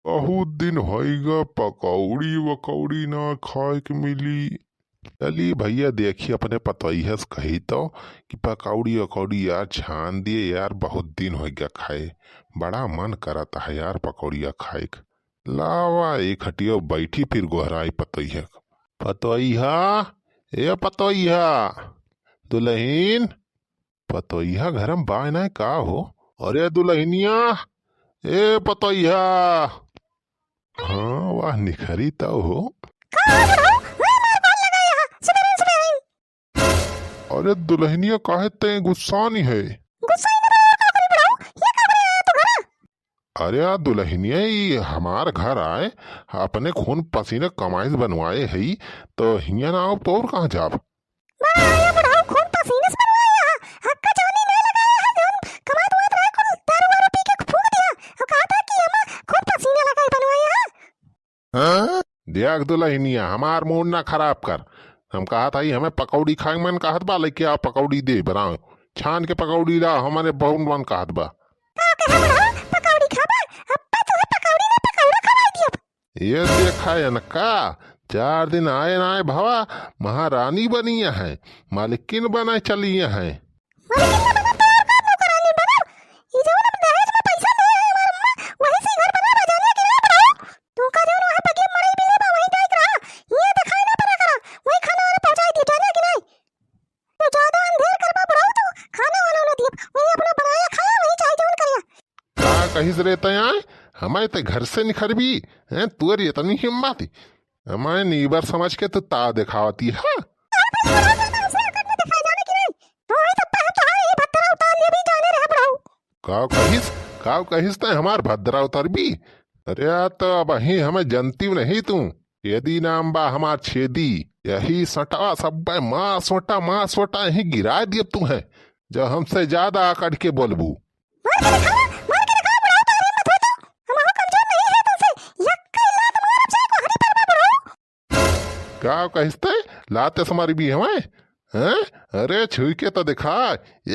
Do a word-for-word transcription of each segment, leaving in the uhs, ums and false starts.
बहुत दिन होइगा पकौड़ी वकौड़ी ना खाए के मिली। चली भइया, देखी अपने पतोहिया से कही तो कि पकौड़ी वकौड़ी यार छान दिए यार, बहुत दिन होइगा खाए, बड़ा मन करत है यार पकौड़िया खाए के। लावा एक हटियो बैठी फिर गोहराई पतोहिया के। पतोहिया, ए पतोहिया, दुलहिन, पतोहिया घर में बाय ना का हो? अरे दुलहिनिया, ए पतोहिया। हाँ, वाह निखरी तौ हो। का हो बुढ़ऊ? वही मार कौन लगाए यहाँ? सुबेरे सुबेरे। अरे दुलहिनिया, काहे तैं गुस्सानी है? गुस्साई ना बा, का करी बुढ़ऊ? ये का बरे आया तू घरा? अरे आ दुलहिनिया, ई हमार घर आए, अपने खून पसीने कमाई से बनवाए हई, तो हियाँ ना आओ तो और कहाँ जाब? बा, ये बुढ़ऊ खून पसीने से बनवाए यहाँ, हक्का जवानी नहीं लगाए यहाँ, जौन कमात वात रहे कुल दारू वारू पी के फूंक दिया, और कहा था कि हम खून पसीने लगाए बनवाए यहाँ। हाँ? देख दुलहिनिया, हमार मूड ना खराब कर। हम कहत हई, हमें पकौड़ी खाए मन कहत बा, लेके आ पकौड़ी दे बनाओ। छान के पकौड़ी ला, हमारे बहुत मन कहत बा। का कहे बुढ़ऊ, पकौड़ी खाबा? अब्बा तुहे पकौड़ी ना पकौड़ा खवाई दियब। ये देखा है न का, चार दिन आए ना आए भवा, महारानी बनी है, मालकिन बने चली है। मालकिन ना बना तो और का नौकरानी बना? ई जवन हम दहेज में पैसा दिए हैं हमार अम्मा, वही से घर बना बा, जाने कि ना बुढ़ऊ? तू का जवन वहाँ बगिया मड़ई बिले बा, वहीं जाए के रहा। हियाँ देखाई ना पड़ा करा, वहीं खाना वाना पहुँचाई दिए, जाने कि नहीं? तू ज्यादा अंधेर करबा बुढ़ऊ, तू खाना वाना ना दिए, वहीं अपना बनाया खाया, वहीं चाहे जवन करिया। का कहिस रे तैं आय? हमारे ते घर से निखरबी? हैं, तोर इतनी हिम्मत? हमारे नीबर समझ के तू ता देखावती है। का कहिस? का कहिस तैं हमार भद्रा उतारबी? अरे यार, तो अब ही हमें जनती नहीं तू। छेदी नाम बा हमार छेदी। यही सटा सब माँ सोटा, माँ सोटा यही गिरा दिए तू है, जो हमसे ज्यादा आकड़ के बोलबू। मार के दिखावा, मार के दिखावा बुढ़ऊ, तोहरी हिम्मत हो तो। हम हो कमजोर नहीं है तुमसे। यक्का लात मारब जाए को हरी परबा बुढ़ऊ। का कहिस्ते? लाते से मारबी हमें? हैं? अरे छुई के तो दिखा,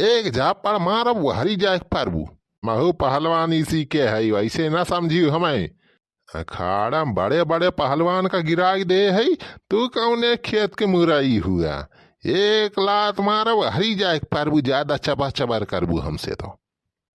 एक झापड़ मारब वहरी जाए के पारबू। महू पहलवान इसी के है, वैसे ना समझी हमें। अखाड़ा में बड़े बड़े पहलवान का गिराई दे है, तू कौने खेत के मुरई हुआ? एक लात मारब वहरी जाए के पारबू, ज्यादा चबा चबर करबू हमसे तो।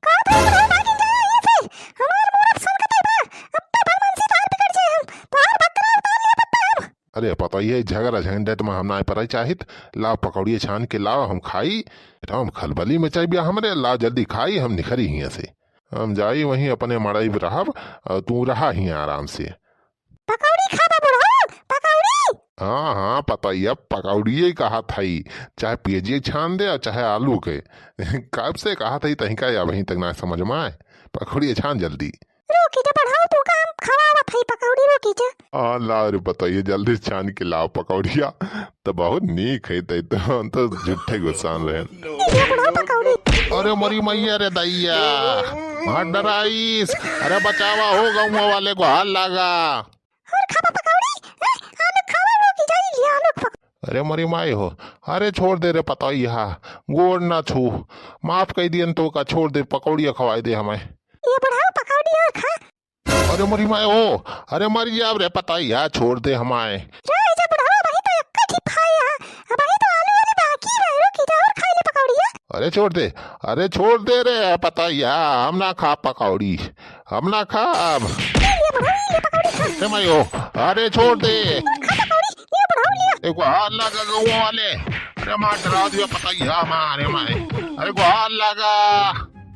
का भइल बुढ़ऊ, भागिन जाए यहाँ से। हमार मूरत सनकते बा। अब तो भलमनसी तोहार बिगड़ जाए हम। तोहार भद्रा उतार लिया पप्पा हम। अरे पतोहिया, झगड़ा झंझट में हम नाय पड़े चाहित। लाओ पकौड़िया छान के लाओ, हम खाई। एकदम खलबली मचाई बिया हमरे। लाओ जल्दी खाई, हम निखरी हियाँ से। हम जाई वहीं अपने मड़ई में रहब, और तू रहा हियाँ आराम से। पकौड़ी खाबा बुढ़ऊ, पकौड़ी? हाँ, हाँ, पतोहिया, पकौड़िए कहत हई, चाहे पियजिए छान दे और चाहे आलू के। कब से कहत हई, तहीं का अबहीं तक ना समझ में आए। पकौड़िए छान जल्दी। रुकी जा बुढ़ऊ, तू का हम खवावत हई पकौड़ी, रुकी जा। हाँ, लाओ रे पतोहिया, जल्दी छान के लाओ पकौड़िया, तो बहुत नीक है, तै तो, हम तो झूठे गुस्सान रहे। ये बुढ़ऊ पकौड़ी। अरे मोरी मैया रे दैया, मार डराइस। अरे बचावा हो, गौवा वाले गोहार लागा। और खाबा पकौड़ी? हैं? आलू खावा, रुकी जाई, ये आलू पकौड़ी। अरे मोरी माई हो, अरे छोड़ दे रे पतोहिया, गोड़ ना छू, माफ कई दियन तो का, छोड़ दे, पकौड़िया खवाई दे हमें। ये बुढ़ऊ पकौड़ी और खा। अरे मोरी माई हो, अरे मर जाब रे पतोहिया, छोड़ दे हमाए। जा, जा बुढ़ऊ, वही तो एक ठिप है यहाँ, अब वही तो आलू वाली बाकी है, रुकी जा और खाई ले पकौड़िया। अरे छोड़ दे, अरे छोड़ दे रे पतोहिया, हम ना खा पकौड़ी, हम ना खाब। ले, ले बुढ़ऊ, ले पकौड़ी खा। ए माई हो, अरे छोड़ दे। खा पकौड़ी, ले बुढ़ऊ, ले। ए गोहार लागा गौवा वाले, अरे मार डरा दिया पतोहिया हमारे माई, अरे गोहार लागा।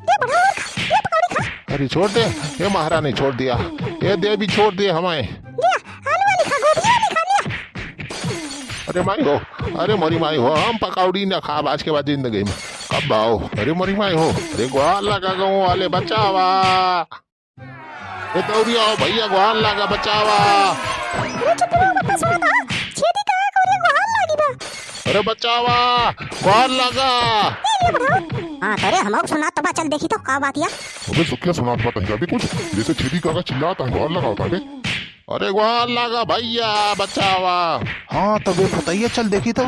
ये बुढ़ऊ, ये पकौड़ी खा। अरे छोड़ दे, ये महारानी छोड़ दिया, ये देवी छोड़ दे हमाए। ले, आलू वाली खा, गोभी वाली खा, ले। अरे माई हो, अरे मोरी माई हो, हम पकौड़ी ना खाब आज के बाद जिंदगी में। कब आओ? अरे मोरी माई हो, अरे गोहार लागा गौवा वाले, बचावा। ए दौड़ी आओ भइया, गोहार लागा, बचावा। अरे चुप रहो, वापस आओ तो। छेदी का करे गोहार लागी बा। अरे बचावा, गोहार लागा। ए, ले बुढ़ऊ। हाँ, तो रे, हमको सुनात तो बा, चल देखी तो का बात या। अबे सुखिया, सुनात बा तहीं का भी कुछ, जैसे छेदी काका चिल्लात है, गोहार लगावत है बे। अरे गोहार लागा भइया, बचावा। हाँ, तबे पतोहिया, चल देखी तो।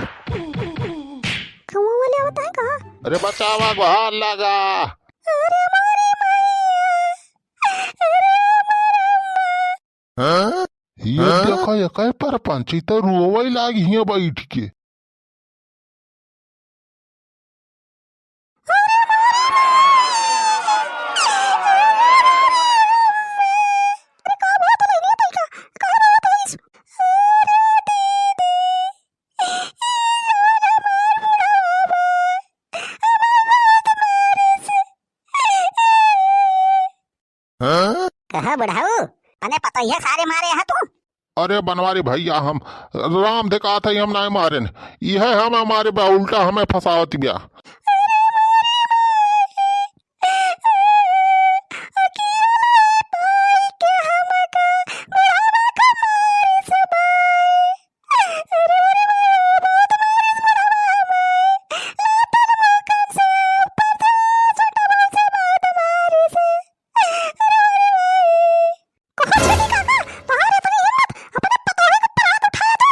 कौवा वाले आवत है का? अरे बचावा, गोहार लागा। अरे मोरी मैया। अरे मोरी ये हाँ? देखा, ये कहे परपंच, ई तो रोवै लाग हियाँ बैठ के। हाँ? कहा बुढ़ऊ, अपने पतोहिया सारे मारे हा तू? अरे बनवारी भैया, हम राम देखात है, हम नाहीं मारेन, यह हम हमारे बा, उल्टा हमें फंसावत बिया। कहो छेदी काका, तोहार इतनी हिम्मत, अपने पतोहे के परात उठाया तू।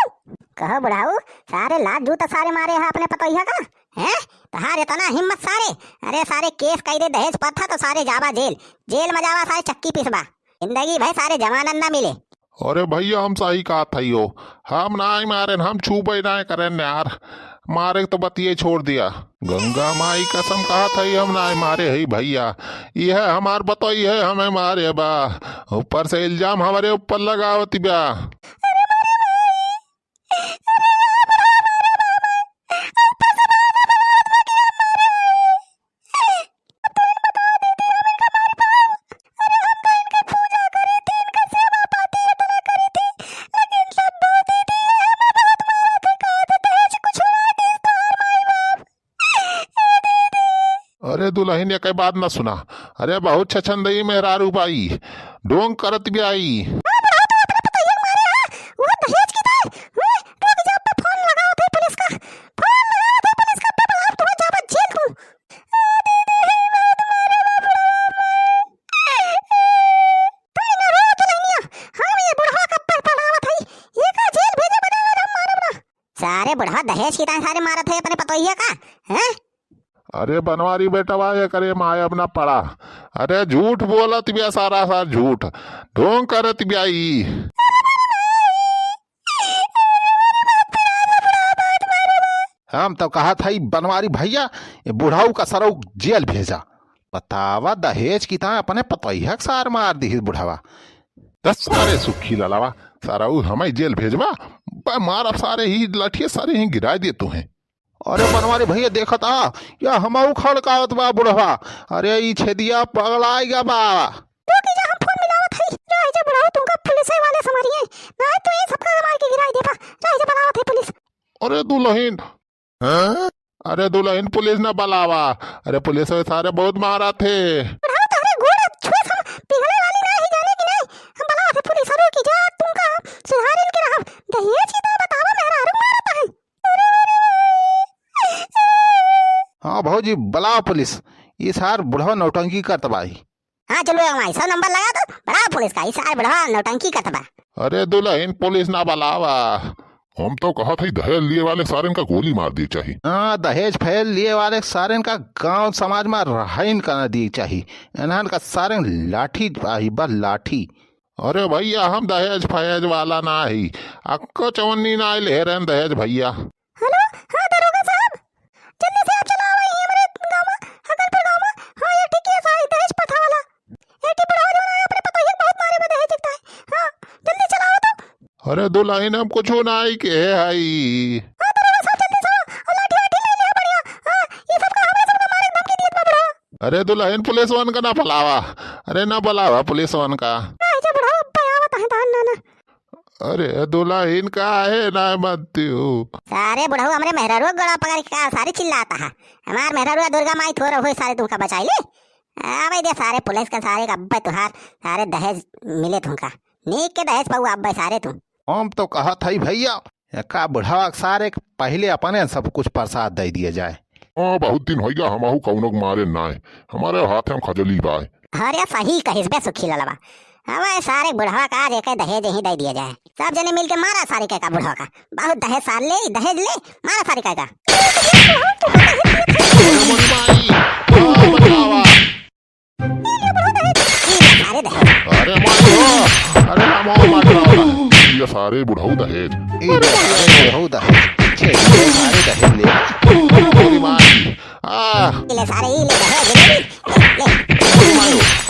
कहो बुढ़ऊ, सारे लात जूता सारे मारे हा अपने पतोहिया का, हैं? तोहार इतना हिम्मत सारे, अरे सारे केस कई दे दहेज पर था तो सारे जावा जेल, जेल में जावा सारे चक्की पिसबा, जिंदगी भर सारे जमानत ना मिले। अरे भैया, हम सही कहत हई हो, हम नाहीं मारेन, हम छूबे नाहीं करेन यार, मारे के तो बतिये छोड़ दिया। गंगा माई कसम कहत हई, हम नाहीं मारे हई भैया, यह हमार पतोही है, हमें मारे बा, ऊपर से इल्जाम हमरे ऊपर लगावत बा। अरे दुलहिन, एकै बात न सुना। अरे बहुत छछन दई मेहरारू बाई, ढोंग करत बिया ई। वो दहेज की दाई, वो रुक जा, पे फोन लगावत है पुलिस का, फोन लगावत है पुलिस का, पे बुलाओ, तू जाबा जेल तू। तू ना रो दुलहिनिया, हम ये बुढ़वा का पे पड़ावत है, ये का जेल भेजे बदे हम मानब ना। सारे बुढ़वा दहेज की ताई सारे मारत है अपने पतोहिया का, हैं? अरे बनवारी बेटवा, एकरे मायब ना पड़ा। अरे झूठ बोलत बिया, सारा सार झूठ। ढोंग करत बिया ई। हम तो कहत हई बनवारी भैया, ये बुढ़ऊ का सरऊ जेल भेजा। बतावा, दहेज की ताई अपने पतोहिया के सार मार दिहिस बुढ़वा। दस सारे सुखी ललावा, सारा उ हमें जेल भेजबा, बा मारब सारे ही लठिए सारे ही गिराइ दे तुहें। अरे बनवारी भैया देखत आ, या हमऊ खड़कावत बा बुढ़वा। अरे ई छेदिया पगलाइ गा बा। रुकी जा, हम फोन मिलावत हई। रह जा बुढ़ऊ, तुमका पुलिस वाले संभालिए। ना तो ये सबका मार के गिराइ देबा। रह जा, बुलावत हई पुलिस। अरे दुलहिन, हाँ? अरे दुलहिन, पुलिस ना बलावा। अरे पुलिस वाले सारे बहुत मारत है। बुढ़ऊ तोहरे गोड़ छुए हम पिघले वाली ना ही जाने कि नहीं। हम बलावत है पुलिस वालों की, जा तुमका सुधार इनके रहब। दहेज की तो बतावा, मेहरारू मारत है। हाँ भौजी, बलावा पुलिस। ई सार बुढ़वा नौटंकी करत बाई। हाँ, चलो, हमारी सौ नंबर लगा दो, बलावा पुलिस का, ई सार बुढ़वा नौटंकी करत बा। अरे दुलहिन, पुलिस ना बलावा। हम तो कहत हई दहेज लिए वाले सारेन का गोली मार दिए चाही। हाँ, दहेज फहेज लिए वाले सारेन का गांव समाज में रहइन का ना दिए चाही। इन्हन का सारेन लाठी आही बा, लाठी। अरे भैया, हम दहेज फहेज वाला ना ही, अक्को चवन्नी ना ले रहन दहेज भैया। हेलो, हाँ दरोगा साहब, जल्दी से आप चला आवा, ये हमरे गाँव में, हकलपुर गाँव में, हाँ, ये ठीक है, साहब, दहेज प्रथा वाला। ये ठीक बुढ़ावा जौन आया, अपने पतोहिया के बहुत मारे में दहेज दिखता है। हाँ, जल्दी चला आवा तो। अरे दुलहिन, हम कुछ ना आई के हई। हाँ, दरोगा साहब, जल्दी से आओ, और लाठी वाठी ले ले, बढ़िया। हाँ, ये सबका, हमरे सबका मारे के धमकी दिए बा बुढ़ावा। अरे दुलहिन, पुलिस वन का ना बुलावा, अरे ना बुलावा पुलिस वन का। हाँ, ये बुढ़ावा, अब आवत है, दान ना, ना। अरे दुलहिन, काहे ना मानती हो? सारे बुढ़ऊ हमरे मेहरारू गोड़ा पकड़ के का सारे चिल्लाता है। हमार मेहरारू दुर्गा माई थोड़ा होई, सारे तुमका बचाई ले। आवे दे सारे पुलिस का, सारे का अब्बे तुहार सारे दहेज मिले तुमका। नीक के दहेज पाऊ अब्बे सारे तू। हम तो कहत हई भैया, एका बुढ़वा के सारे के पहिले अपने सब कुछ प्रसाद दे दिया जाए। हाँ, बहुत दिन होइगा हमहू कौनो के मारे नाय। हमारे हाथ में खजली बाय। अरे सही कहिस बे सुखी ललवा। हमारे सारे बुढ़वा का आज एक दहेज ही दे दिया जाए। सब जने मिलके मारा सारे के का बुढ़वा का। बहुत दहेज सार ले, दहेज ले, मारा सारे का का। अरे मनी माई, ओ मनी बाबा। अरे दहेज। अरे माई हो, अरे हम और मार रहा हूँ। सारे बुढ़ऊ दहेज। ई ले सारे बुढ़ऊ दहेज। छे, ई ले सारे दहेज ले। अरे माई। आ। ई ले सारे, ई ले दहेज, ले, ले, ले।